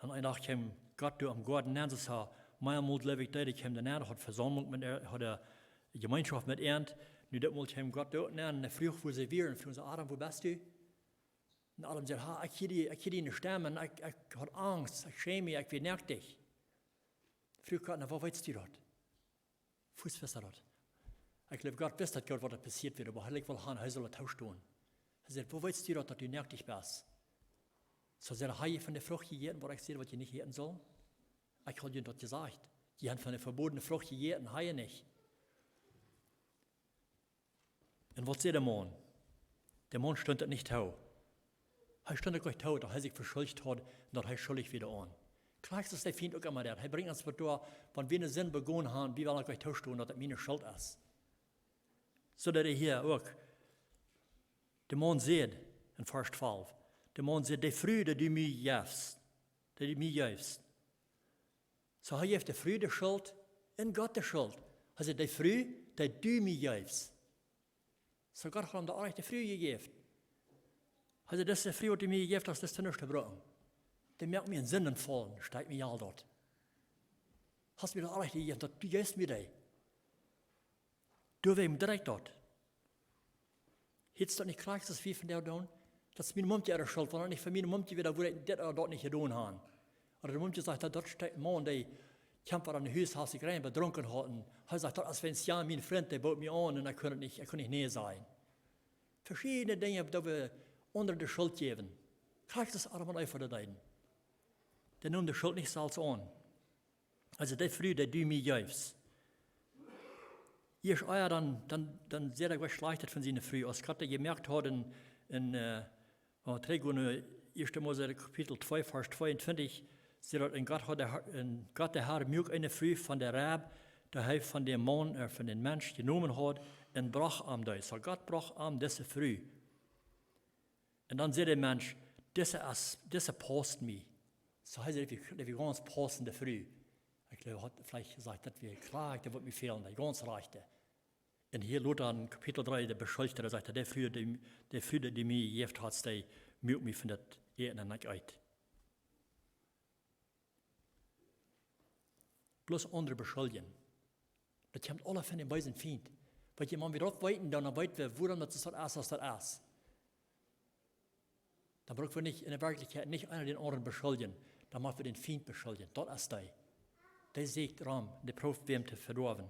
Dan een Dach kjeem Gott doa em Goaden nenn, soo aus hee mearemol, jleew ekj, deed, dee kjeem doa nenn, haud Vesaumlunk met an, haud Jemeenschoft met an. Nu dit Mol kjeem Gott doa nenn, un hee fruach, wua see wieren, un fruach see: "Adam, wua best du?" Un Adam säd: "Ha, ekj hieed, ekj hieed diene Stemm, un ekj, ekj haud Angst, ekj schämd mie, ekj wia noaktich." Fruach Gott: "Na, woo weetst du daut?" Fuaz wist hee daut. Ekj jleew, Gott wist daut goot, waut doa passieet wia, oba hee wull han, hee sull daut toostonen. Hee säd: "Woo weetst du daut, daut du noaktich best?" Soo säd hee: "Hab jie von de Frucht jejäten, waut ekj säd, waut jie nich äten sullen? Ekj haud junt daut jesajcht. Jie haben von de vebodne Frucht jejäten, jie nich." Un waut säd de Maun? De Maun stunt daut nich too. Hee stunt daut nich too, daut hee sikj veschuldicht haud un daut hee schuldich wia aun. Krakjt soo es de Fient uk emma daut. Hee brinjt ons waut doa, wan wie eene Sind begonen haben, wie wellen daut nich toostonen, daut daut miene Schult es. Soo daut hee hia uk, de Maun sajcht en Varsch twalf, de Maun sajcht: "De Fru, dee du mie jeefst, dee du mie jeefst." Soo, hee jeef de Fru de Schult un Gott de Schult. Hee sajcht: "De Fru, dee du mie jeefst." Soo, Gott haud am de rajchte Fru jejäft. Hee sajcht: "Dise Fru, waut du mie jejäft hast, dee es to nuscht to brucken. Dee moakt mie een Sindenfall, steit mie aul daut. Hast mie daut rajchte jejäft, daut du jeefst mie dee. Doawäajen doo ekj daut. Hieet daut nich krakjt soo aus wie vondoag doonen? Daut es miene Mumkje äare Schult, wan daut nich fa miene Mumkje wia, dan wudd ekj dit ooda daut nich jedonen haben." Ooda de Mumkje sajcht: "Daut, daut steit Maun, dee kjemt wada en Hus, haft sikj rein bedrunken haud." Un hee sajcht: "Daut es wäajens Jan, mien Frint, dee bood mie aun un ekj kunn daut nich, ekj kunn nich nä sajen." Veschiedne Dinja, daut wie aundre de Schult jäwen. Krakjt soo aus Adam un Eva daut deeden. Dee neemen de Schult nich selfst aun. Aulsoo, de Fru, dee du mie jeefst. Ieescht, ah jo, dan, dan, dan sajcht hee waut Schlajchtet von siene Fru. Aus Gott daut jemoakt haud en, en, äh, wan wie trigjgonen no ieeschte Mose Kapitel twee, Varsch tweeuntwintich, sajcht daut: "Un Gott haud de Har-, un Gott de Har muak eene Fru von de Reb, dee hee von däm Maun, äh, von däm Mensch jenomen haud, un brocht am dee." Soo, Gott brocht am dise Fru. Un dan sajcht de Mensch: "Dise es, dise paust mie." Soo, hee sajcht, daut wia, daut wia gaunz pausende Fru. Ekj jleew, hee haud veleicht jesajcht, daut wia krakjt, daut woat mie fälen, daut gaunz rajchte. Un hia lota en Kapitel dree, de beschuldicht, hee sajcht: "De Fru, dee, de Fru, dee du mie jejäft hast, dee muak mie von daut Äten un ekj eet." Bloos aundre beschuljen. Daut kjemt aula von dän beesen Fient. Wan wie mau daut weeten, dan, dan weet wie, wuarom daut soo es, aus daut es. Dan bruck wie nich en de Werkjlichkjeit nich eena dän aundren beschuljen. Dan mott wie dän Fient beschuljen. Daut es dee. Dee sieekjt rom, dee proowt wäm to vedoawen.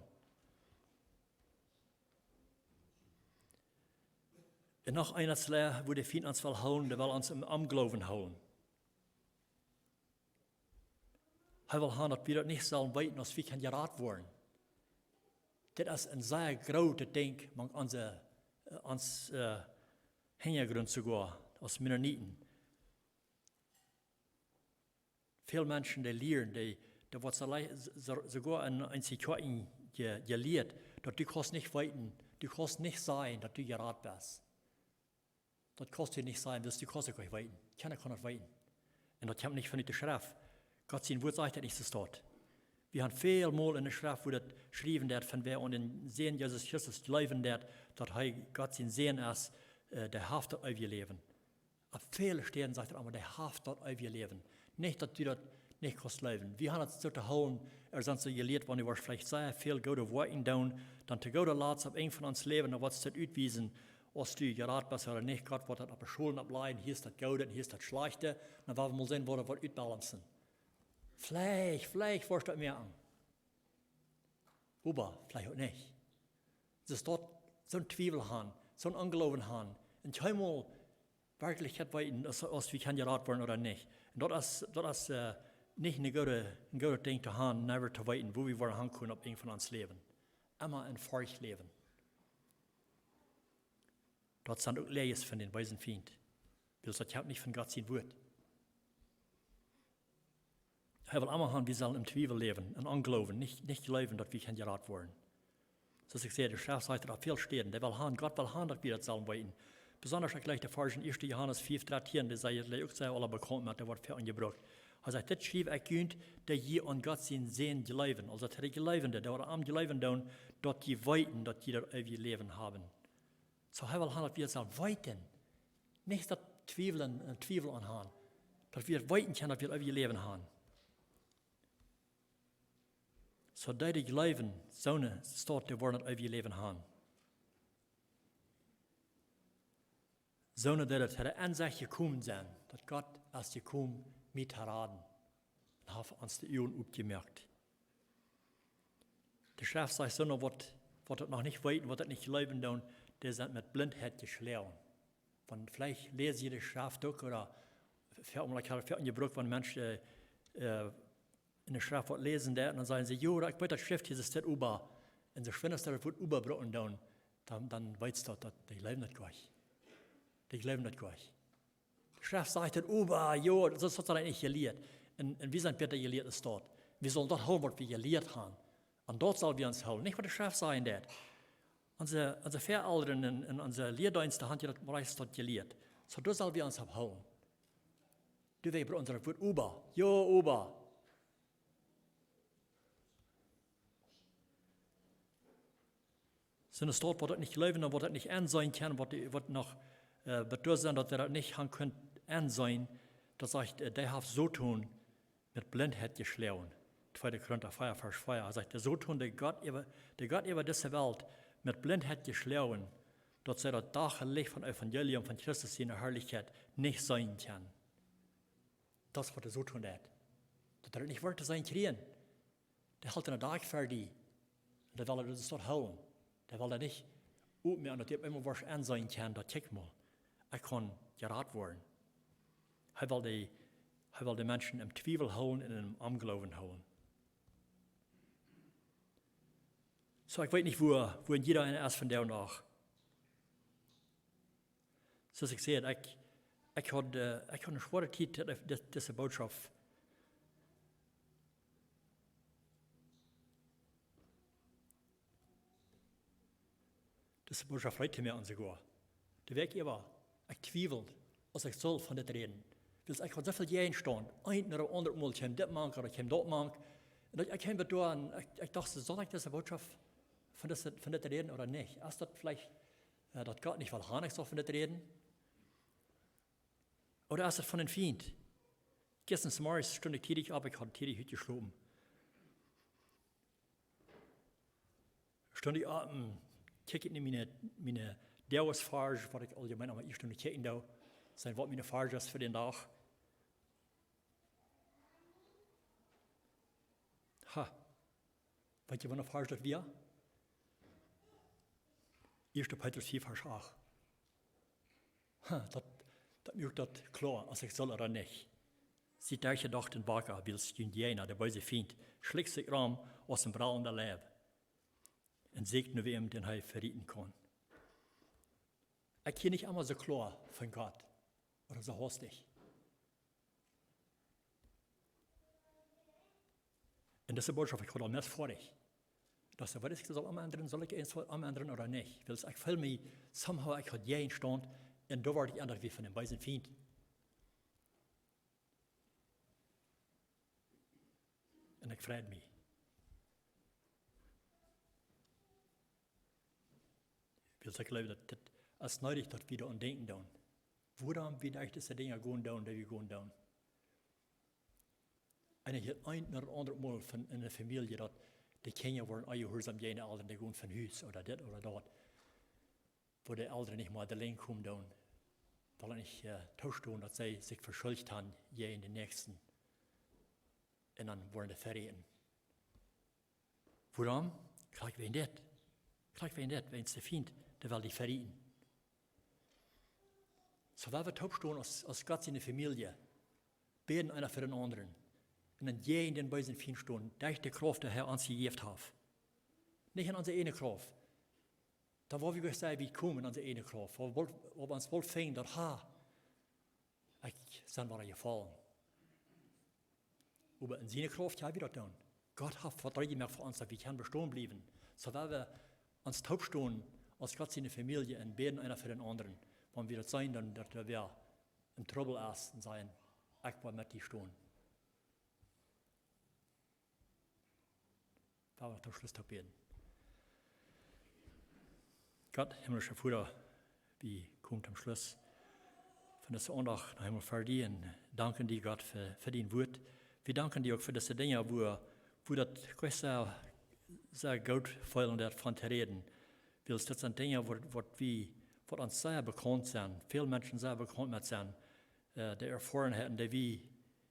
Un noch eent es, wua de Fient ons well hoolen, dee well ons em Ongloowen hoolen. Hee well han, daut wie daut nich sellen weeten, aus wie kjennen jerat woaren. Dit es een sea grootet Dinkj mank onse, äh, ons, äh, Hinjagrunt soogoa, aus Mennoniten. Väl Menschen, dee lieren, dee, dee woat soo lei-, soo-, soogoa enn, enn sikj Kjoakjen je-, jelieet, daut du kaust nich weeten, du kaust nich sajen, daut du jerat best. Daut kaust du nich sajen, wiels du kaust daut nich weeten. Kjeena kaun daut weeten. Un daut kjemt nich von de Schreft. Gott sien Wuat sajcht daut nich, soo steit. Wie haben väl mol enne Schreft, wua daut jeschräwen woat, von wäa aun dän Sän Jesus Christus jleewen deit, daut hee Gott sien Sän es, äh, dee haft daut eewje Läwen. Opp väle Städen sajcht et emma, dee haft daut eewje Läwen. Nich daut du daut nich kaust jleewen. Wie haben daut soo to hoolen, et sent soo jelieet, wan du woascht veleicht sea väl goode Woakjen doonen, dan to gooda Latst opp een von ons Läwen, dan woat sikj daut utwiesen, aus du jerat best ooda nich. Gott woat daut opp de Schullren oppläajen, hia es daut Goode un hia es daut Schlajchte. Dan woa wie mol seenen, woo daut woat utbalancen. Veleicht, veleicht woascht du daut moakjen. Oba veleicht uk nich. Soo steit, soon Twiewel han, soon Onjloowen han. Un kjeenmol werkjlich weeten, aus, aus wie kjennen jerat woaren ooda nich. Un daut es, daut es, äh, nich een goodet, een goodet Dinkj to han, never to weeten, wua wie woaren hankomen opp een von ons Läwen. Emma enn Forcht läwen. Daut sent uk Läajes von dän beesen Fient. Wiels daut kjemt nich von Gott sien Wuat. Hee well emma han, wie sellen em Twiewel läwen, enn Onjloowen, nich, nich jleewen, daut wie kjennen jerat woaren. Soo aus ekj säd, de Schreft sajcht et opp väl Städen, dee well han, Gott well han, daut wie daut sellen weeten. Besonda, ekj jleich, de Varsch enn ieeschte Johanes fiew dartieen, dee sajcht, dee uk sea aula bekaunt met, dee woat väl aunjebrukt. Hee sajcht: "Dit schriew ekj junt, dee jie aun Gott sien Sän jleewen." Aulsoo, daut dee Jleewende, dee aun am jleewen doonen, daut jie weeten, daut jie daut eewje Läwen haben. Soo, hee well han, daut wie daut sellen weeten. Nich daut Twiewlen, äh, Twiewel aun han. Daut wie weeten kjennen, daut wie daut eewje Läwen haben. Soo dee, dee jleewen, soone steit, dee woaren daut eewje Läwen haben. Soone, dee daut haben aun sikj jekomen sent, daut Gott es jekomen, mie to raden. Un haft ons de Uagen opjemoakt. De Schreft sajcht, soone, waut, waut daut noch nich weeten, waut daut nich jleewen doonen, dee sent met Blintheit jeschloagen. Wan veleicht läsen jie de Schreft uk, ooda väl mol, ekj hab väl aunjebrukt, wan Menschen, äh, äh, enne Schreft waut läsen, dee, un dan sajen see: "Jo, ekj weet, daut Schreft hia es dit, oba." Un soo schwind aus see daut Wuat "oba" brucken doonen, dan, dan weetst du daut, daut dee jleewen daut goanich. Dee jleewen daut goanich. De Schreft sajcht daut, oba, jo, daut es, daut es nich jelieet. Un, un wie sent bäta jelieet aus daut. Wie sellen daut hoolen, waut wie jelieet haben. Aun daut sell wie ons hoolen. Nich, waut de Schreft sajen deit. Onse, onse Väaelren un, un onse Lieedeenste haben daut meist daut jelieet. Soo, doa sell wie ons opp hoolen. Du, wie brucken daut Wuat "oba". Jo, oba. Soone steit, waut daut nich jleewen un waut daut nich enseenen kjennen, waut dee, waut noch, äh, betoa sent, daut dee daut nich han kunnen enseenen, daut sajcht, äh, dee haft Soton met Blintheit jeschloagen. Tweede Korinta vea, Varsch vea. Hee sajcht, de Soton, dee Gott äwa, dee Gott äwa dise Welt met Blintheit jeschloagen, daut see daut Dachlicht vom Evangelium von Christus siene Harlichkjeit nich seenen kjennen. Daut es, waut de Soton deit. Daut dee daut nich woaren to seenen kjrieen. Dee helt een Dakj ver die. Un dee well daut doa hoolen. Dee well daut nich oppmoaken, daut dee opp eemol woat enseenen kjennen, daut: "Kjikj mol, ekj kaun jerat woaren." Hee well dee, hee well de Menschen em Twiewel hoolen un em Onjloowen hoolen. Soo, ekj weet nich, wua, wua jieda eena es vondoag noch. Soo aus ekj säd, ekj, ekj haud, äh, ekj haud eene schwoare Tiet, dit, dit, dise Bootschoft, dise Bootschoft reed to mie aun soogoa. De Wäakj äwa, ekj twieweld, aus ekj sull von dit räden. Wiels ekj haud soo väl Jäajenstaunt, een no daut aundre Mol kjeem dit mank, ooda kjeem daut mank. Un ekj, ekj kjeem doa aun, ekj, ekj docht, sull ekj dise Bootschoft von dit, von dit räden ooda nich? Es daut veleicht äh, daut Gott nich well han, ekj saul von dit räden? Ooda es daut von dän Fient? Jistren zemorjes stunt ekj tiedich opp, ekj haud tiedich utjeschlopen. Stunt ekj opp un kjikj no miene, miene Dachsvarsch, waut ekj auljemein emma ieescht no kjikjen doo, sent waut miene Varsch es fa dän Dach. Ha. Weet jie, waut een Varsch daut wia? Ieeschte Petrus vea, Varsch acht. Ha, daut, daut moakt daut kloa, aus ekj sull ooda nich. Siet doa jedocht un waka, wiels jun Jäajna, de beese Fient, schlikjt sikj rom aus een brellenda Leiw. Un sieekjt no wäm, dän hee verachten kaun. Ekj hia nich emma soo kloa von Gott, ooda soo haustich. Un dise Botschaft, ekj haud aul meist foadich. Daut see, waut es, ekj saul omendren, saul ekj eent waut omendren ooda nich? Wiels ekj feel mie, somehow, ekj haud jäajen jestaunt, un doa wort ekj endlich wada von dän beesen Fient. Un ekj freid mie. Wiels ekj jleew, daut, daut es needich, daut wie doaraun denkjen doonen. Wuarom wie derch dise Dinja gonen doonen, dee wie gonen doonen. Un ekj hia eent no daut aundre Mol von eene Famielje, daut de Kjinja woaren onjehuarsaum jäajen de Elren, dee gonen von Hus ooda dit ooda daut. Wua de Elren nich mea doahan komen doonen, wiels see nich, äh, toostonen, daut see sikj veschuldicht haben jäajen dän Näakjsten. Un dan woaren dee verachten. Wuarom? Krakjt wäajen dit. Krakjt wäajen dit, wäajen de Fient, dee well die verachten. Soo, wan wie toop stonen aus, aus Gott siene Famielje, bäden eena fa dän aundren, un dan jäajen dän beesen Fient stonen, derch de Krauft, dee hee ons jejäft haft. Nich en onse eejne Krauft. Dan woa wie nich sennen, wie komen en onse eejne Krauft. Wie woaren, wie woaren ons woll finjen, daut, ha, ekj sie wada jefollen. Oba en siene Krauft, jo, wie daut doonen. Gott haft waut reed jemoakt fa ons, daut wie kjennen bestonen bliewen. Soo, wan wie ons toop stonen aus Gott siene Famielje un bäden eena fa dän aundren, wan wie daut seenen, dan, daut wäa en Trubbel es, un sajen: "Ekj well met die stonen." Lot ons toom Schluss toop bäden. Gott, himmlischa Voda, wie komen toom Schluss von dise Aundacht noch eemol fa die un danken die, Gott, fa, fa dien Wort. Wie danken die uk fa dise Dinja, wua, wua daut Gott sea, sea goot feelt, doavon to räden. Wiels daut sent Dinja, wua, waut wie, waut ons sea bekaunt sent, väl Menschen sea bekaunt met sent, äh, de Erfoarenheiten, dee wie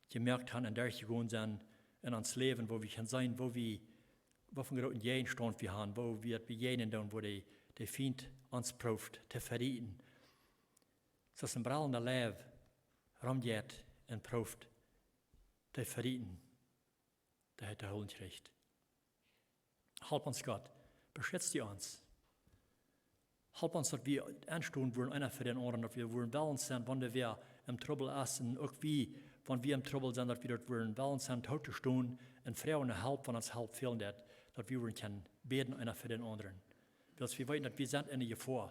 jemoakt haben un derchjegonen sent en ons Läwen, wua wie kjennen seenen, wua wie, waut fa een grooten Jäajenstaunt wie haben, wua wie daut bejäajnen doonen, wua de, de Fient ons prooft to verachten. Soo aus een brellenda Leiw romjeit un prooft to verachten, dee hee to hoolen kjricht. Help ons, Gott, beschutz du ons. Help ons, daut wie enstonen woaren, eena fa dän aundren, daut wie woaren wellen sennen, wan wäa em Trubbel es, un uk wie, wan wie em Trubbel sent, daut wie daut woaren wellen sennen, toop to stonen un froagen no Help, wan ons Help fälen deit, daut wie woaren kjennen bäden, eena fa dän aundren. Wiels wie weeten, daut wie sent en de Jefoa.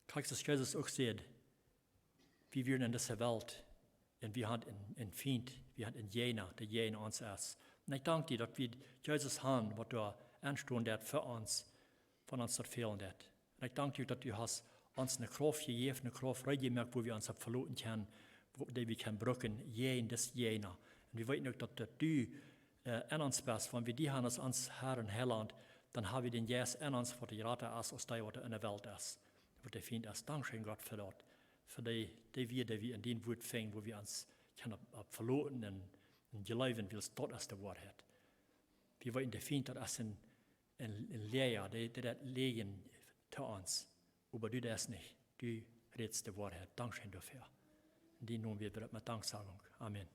Krakjt aus Jesus uk säd, wie wieren en dise Welt un wie haben een, een Fient, wie haben een Jäajna, dee jäajen ons es. Un ekj dank die, daut wie Jesus haben, waut doa enstonen deit fa ons, wan ons daut fälen deit. Un ekj dank die, daut du hast ons eene Krauft jejäft, eene Krauft reed jemoakt, wua wie ons opp veloten kjennen, wua, dee wie kjennen brucken jäajen disen Jäajna. Un wie weeten uk, daut, daut du, äh, en ons best. Wan wie die haben aus ons Herr un Heilaunt, dan haben wie dän Jeist en ons, waut jrata es aus dee, waut en de Welt es, waut de Fient es. Dankscheen, Gott, fa daut. Fa dee, dee Wieed, dee wie en dien Wort finjen, wua wie ons kjennen opp, opp veloten un, un jleewen, wiels daut es de Woarheit. Wie weeten, de Fient, daut es een, een, een Läaja, dee, dee deit läajen to ons. Oba du deist nich, du rätst de Woarheit. Dankscheen doafäa. En dienen Nomen bäd wie daut met Danksagunk. Amen.